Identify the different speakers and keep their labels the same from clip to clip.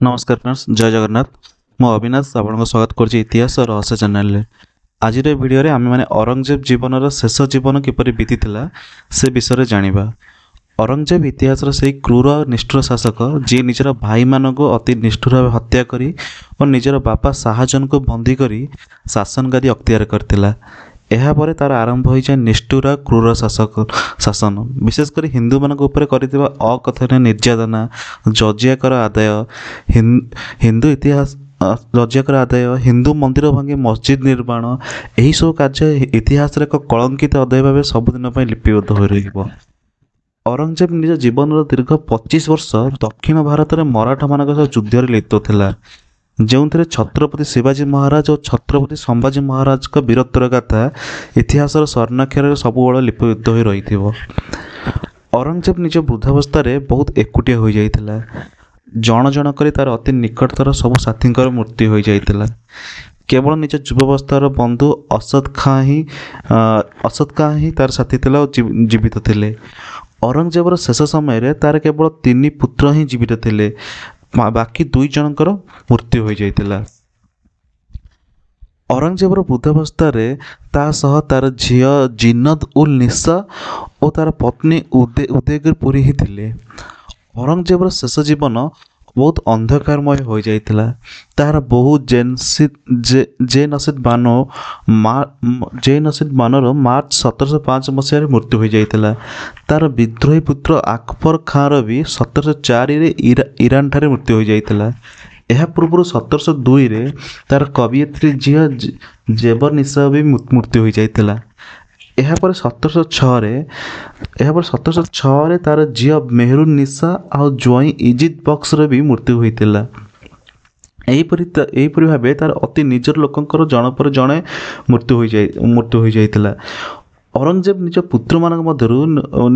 Speaker 1: ନମସ୍କାର ଫ୍ରେଣ୍ଡସ୍, ଜୟ ଜଗନ୍ନାଥ। ମୁଁ ଅବିନାଶ ଆପଣଙ୍କୁ ସ୍ୱାଗତ କରୁଛି ଇତିହାସ ରହସ୍ୟ ଚ୍ୟାନେଲରେ। ଆଜିର ଏ ଭିଡ଼ିଓରେ ଆମେମାନେ ଔରଙ୍ଗଜେବ ଜୀବନର ଶେଷ ଜୀବନ କିପରି ବିତିଥିଲା ସେ ବିଷୟରେ ଜାଣିବା। ଔରଙ୍ଗଜେବ ଇତିହାସର ସେଇ କ୍ରୂର ନିଷ୍ଠୁର ଶାସକ, ଯିଏ ନିଜର ଭାଇମାନଙ୍କୁ ଅତି ନିଷ୍ଠୁର ଭାବେ ହତ୍ୟା କରି ଓ ନିଜର ବାପା ଶାହଜହାନଙ୍କୁ ବନ୍ଦୀ କରି ଶାସନଗାଦି ଅକ୍ତିଆର କରିଥିଲା। ଏହାପରେ ତାର ଆରମ୍ଭ ହୋଇଯାଏ ନିଷ୍ଠୁର କ୍ରୂର ଶାସନ। ବିଶେଷ କରି ହିନ୍ଦୁମାନଙ୍କ ଉପରେ କରିଥିବା ଅକଥନୀୟ ନିର୍ଯାତନା, ଜଜିଆ କର ଆଦାୟ, ହିନ୍ଦୁ ଇତିହାସ ଜଜିଆ କର ଆଦାୟ, ହିନ୍ଦୁ ମନ୍ଦିର ଭାଙ୍ଗି ମସଜିଦ୍ ନିର୍ମାଣ, ଏହିସବୁ କାର୍ଯ୍ୟ ଇତିହାସରେ ଏକ କଳଙ୍କିତ ଅଧ୍ୟାୟ ଭାବେ ସବୁଦିନ ପାଇଁ ଲିପିବଦ୍ଧ ହୋଇ ରହିବ। ଔରଙ୍ଗଜେବ ନିଜ ଜୀବନର ଦୀର୍ଘ 25 ବର୍ଷ ଦକ୍ଷିଣ ଭାରତରେ ମରାଠାମାନଙ୍କ ସହ ଯୁଦ୍ଧରେ ଲିପ୍ତ ଥିଲା, ଯେଉଁଥିରେ ଛତ୍ରପତି ଶିବାଜୀ ମହାରାଜ ଓ ଛତ୍ରପତି ସମ୍ଭାଜୀ ମହାରାଜଙ୍କ ବୀରତ୍ୱର ଗାଥା ଇତିହାସର ସ୍ୱର୍ଣ୍ଣାକ୍ଷରରେ ସବୁବେଳେ ଲିପିବଦ୍ଧ ହୋଇ ରହିଥିବ। ଔରଙ୍ଗଜେବ ନିଜ ବୃଦ୍ଧାବସ୍ଥାରେ ବହୁତ ଏକୁଟିଆ ହୋଇଯାଇଥିଲା। ଜଣ ଜଣ କରି ତାର ଅତି ନିକଟତର ସବୁ ସାଥୀଙ୍କର ମୃତ୍ୟୁ ହୋଇଯାଇଥିଲା। କେବଳ ନିଜ ଯୁବାବସ୍ଥାର ବନ୍ଧୁ ଅସଦ ଖାଁ ହିଁ ତାର ସାଥୀ ଥିଲା ଓ ଜୀବିତ ଥିଲେ। ଔରଙ୍ଗଜେବର ଶେଷ ସମୟରେ ତାର କେବଳ ତିନି ପୁତ୍ର ହିଁ ଜୀବିତ ଥିଲେ, ବାକି ଦୁଇ ଜଣଙ୍କର ମୃତ୍ୟୁ ହୋଇଯାଇଥିଲା। ଔରଙ୍ଗଜେବର ବୃଦ୍ଧାବସ୍ଥାରେ ତା ସହ ତାର ଝିଅ ଜିନତ ଉଲ୍ ନିସା ଓ ତାର ପତ୍ନୀ ଉଦୟଗିରି ପୁରୀ ହିଁ ଥିଲେ। ଔରଙ୍ଗଜେବର ଶେଷ ଜୀବନ ବହୁତ ଅନ୍ଧକାରମୟ ହୋଇଯାଇଥିଲା। ତାହାର ବୋହୂ ଜେନସିଦ ବାନୋର ମାର୍ଚ୍ଚ 1705 ମସିହାରେ ମୃତ୍ୟୁ ହୋଇଯାଇଥିଲା। ତାର ବିଦ୍ରୋହୀ ପୁତ୍ର ଆକବର ଖାଁର ବି 1704ରେ ଇରାନଠାରେ ମୃତ୍ୟୁ ହୋଇଯାଇଥିଲା। ଏହା ପୂର୍ବରୁ 1702ରେ ତାର କବୟିତ୍ରୀ ଝିଅ ଜେବର ନିସା ବି ମୃତ୍ୟୁ ହୋଇଯାଇଥିଲା। ଏହାପରେ 1706ରେ ତାର ଝିଅ ମେହରୁନ ନିସା ଆଉ ଜ୍ୱାଇଁ ଇଜିତ ବକ୍ସର ବି ମୃତ୍ୟୁ ହୋଇଥିଲା। ଏହିପରି ଭାବେ ତାର ଅତି ନିଜର ଲୋକଙ୍କର ଜଣ ପରେ ଜଣେ ମୃତ୍ୟୁ ହୋଇଯାଇଥିଲା। ଔରଙ୍ଗଜେବ ନିଜ ପୁତ୍ରମାନଙ୍କ ମଧ୍ୟରୁ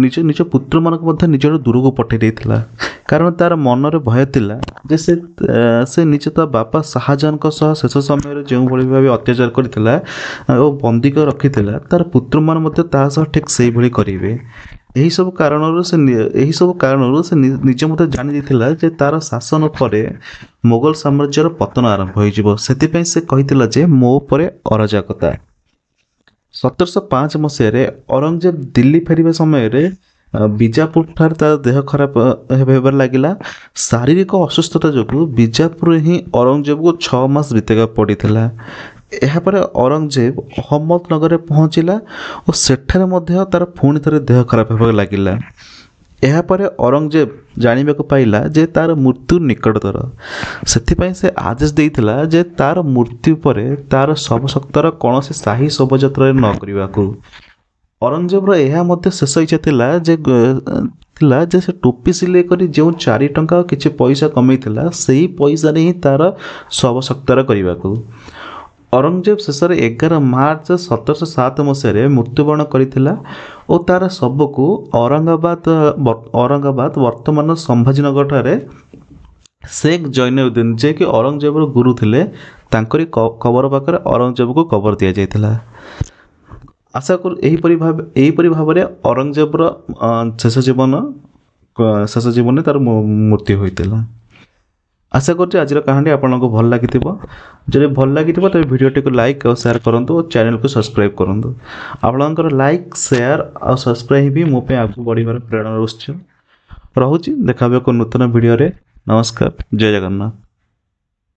Speaker 1: ନିଜ ନିଜ ପୁତ୍ରମାନଙ୍କୁ ମଧ୍ୟ ନିଜର ଦୂରକୁ ପଠାଇ ଦେଇଥିଲା, କାରଣ ତାର ମନରେ ଭୟ ଥିଲା ଯେ ସେ ସେ ନିଜ ତା ବାପା ଶାହଜହାନଙ୍କ ସହ ଶେଷ ସମୟରେ ଯେଉଁଭଳି ଭାବେ ଅତ୍ୟାଚାର କରିଥିଲା ଓ ବନ୍ଦୀ କରି ରଖିଥିଲା, ତାର ପୁତ୍ରମାନେ ମଧ୍ୟ ତା ସହ ଠିକ୍ ସେଇଭଳି କରିବେ। ଏହିସବୁ କାରଣରୁ ସେ ନିଜେ ମଧ୍ୟ ଜାଣି ଦେଇଥିଲା ଯେ ତାର ଶାସନ ପରେ ମୋଗଲ ସାମ୍ରାଜ୍ୟର ପତନ ଆରମ୍ଭ ହୋଇଯିବ। ସେଥିପାଇଁ ସେ କହିଥିଲା ଯେ ମୋ ଉପରେ ଅରାଜକତା। 1705 ମସିହାରେ ଔରଙ୍ଗଜେବ ଦିଲ୍ଲୀ ଫେରିବା ସମୟରେ ବିଜାପୁର ଠାରେ ତାର ଦେହ ଖରାପ ହେବାରେ ଲାଗିଲା। ଶାରୀରିକ ଅସୁସ୍ଥତା ଯୋଗୁଁ ବିଜାପୁରରେ ହିଁ ଔରଙ୍ଗଜେବକୁ 6 ମାସ ବିତେଇବାକୁ ପଡ଼ିଥିଲା। ଏହାପରେ ଔରଙ୍ଗଜେବ ଅହମ୍ମଦନଗରରେ ପହଞ୍ଚିଲା ଓ ସେଠାରେ ମଧ୍ୟ ତାର ପୁଣି ଥରେ ଦେହ ଖରାପ ହେବାକୁ ଲାଗିଲା। ଏହାପରେ ଔରଙ୍ଗଜେବ ଜାଣିବାକୁ ପାଇଲା ଯେ ତାର ମୃତ୍ୟୁ ନିକଟତର। ସେଥିପାଇଁ ସେ ଆଦେଶ ଦେଇଥିଲା ଯେ ତାର ମୃତ୍ୟୁ ପରେ ତାର ଶବ ସତ୍କାର କୌଣସି ସାହି ଶୋଭାଯାତ୍ରାରେ ନ କରିବାକୁ। ଔରଙ୍ଗଜେବର ଏହା ମଧ୍ୟ ଶେଷ ଇଚ୍ଛା ଥିଲା ଯେ ସେ ଟୋପି ସିଲେଇ କରି ଯେଉଁ 4 ଟଙ୍କା ଆଉ କିଛି ପଇସା କମେଇଥିଲା, ସେଇ ପଇସାରେ ହିଁ ତାର ଶବ ସତ୍କାର କରିବାକୁ। ଔରଙ୍ଗଜେବ ଶେଷରେ 11 ମାର୍ଚ୍ଚ 1707 ମସିହାରେ ମୃତ୍ୟୁବରଣ କରିଥିଲା ଓ ତାର ଶବକୁ ଔରଙ୍ଗାବାଦ, ବର୍ତ୍ତମାନ ସମ୍ଭାଜୀନଗରଠାରେ ଶେଖ ଜୈନଉଦ୍ଦିନ, ଯିଏକି ଔରଙ୍ଗଜେବର ଗୁରୁ ଥିଲେ, ତାଙ୍କରି କବର ପାଖରେ ଔରଙ୍ଗଜେବକୁ କବର ଦିଆଯାଇଥିଲା। ଆଶା କରୁ ଏହିପରି ଭାବରେ ଔରଙ୍ଗଜେବର ଶେଷ ଜୀବନରେ ତାର ମୃତ୍ୟୁ ହୋଇଥିଲା। ଆଶା କରୁଛି ଆଜିର କାହାଣୀ ଆପଣଙ୍କୁ ଭଲ ଲାଗିଥିବ। ଯଦି ଭଲ ଲାଗିଥିବ, ତେବେ ଭିଡ଼ିଓଟିକୁ ଲାଇକ୍ ଆଉ ସେୟାର କରନ୍ତୁ ଓ ଚ୍ୟାନେଲକୁ ସବସ୍କ୍ରାଇବ୍ କରନ୍ତୁ। ଆପଣଙ୍କର ଲାଇକ୍, ସେୟାର ଆଉ ସବସ୍କ୍ରାଇବ୍ ବି ମୋ ପାଇଁ ଆଗକୁ ବଢ଼ିବାର ପ୍ରେରଣାର ଉତ୍ସ ରହୁଛି। ଦେଖା ହେବ ଏକ ନୂତନ ଭିଡ଼ିଓରେ। ନମସ୍କାର, ଜୟ ଜଗନ୍ନାଥ।